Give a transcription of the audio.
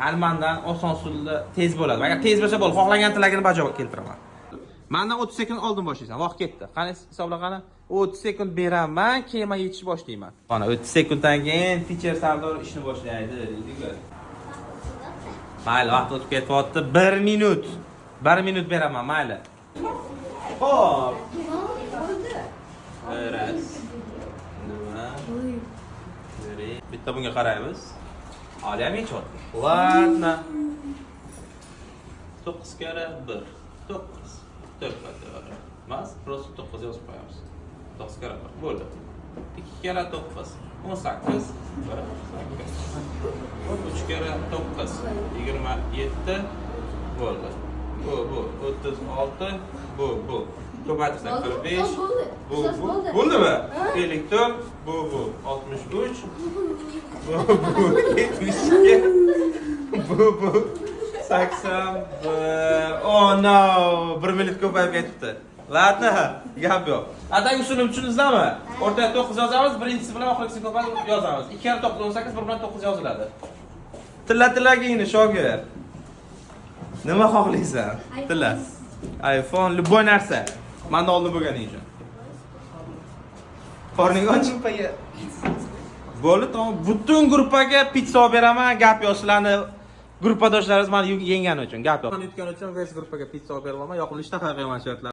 Hali mandan oson usulda tez bo'ladi. Agar tez bo'lsa bo'ldi, xohlagan tilagini bajo keltiraman. Mandan 30 sekund oldin boshlaysan. Vaqt ketdi. Qani, hisobla qani. 30 sekund beraman, keyin men yechishni boshlayman. Mana 30 sekunddan keyin teacher Sardor ishni boshlaydi, deydi. Mayli, vaqt o'tib ketyapti. 1 minut. 1 minut beraman, mayli. Xo'p. Раз. Nima? Bir. Bitta bunga qaraymiz. Hali ham yechyapti. Ладно. 9 karra 1. 9. To'ppa to'g'ri. Emas, просто 9 yozib qo'yamiz. 9 karra 1 bo'ldi. 2 karra 9 18, 1 8. 3 karra 9 27 bo'ldi. Bu 36, bu. Ko'paytirsak 45. Bo'ldi. Bu Hisob bu bo'ldi. Bo'ldimi? 54, bu 63. Bu 72. Bu 81. Oh no, 1 minut ko'payib ketibdi. Ладно, gap yo'q. Atang usulini tushundingizmi? O'rtaga 9 yozamiz, birinchisi bilan oxirgisini ko'paytirib yozamiz. 2 karra 9 18, 1 bilan 9 yoziladi. Tilla tilagingni, shogird. Nima xohlaysan? Tilla. iPhone, любой narsa. Manda oldin bo'lganing uchun. Qorning och? Gruppaga. Bo'ldi, tamom. Butun gruppaga pitsa olib beraman, gap yo'q, sizlarni gruppadoshlaringiz meni yengani uchun, gap yo'q. Yutgani uchun весь gruppaga pitsa olib beraman, yoqimli ishtaha qilaman shu yerlar.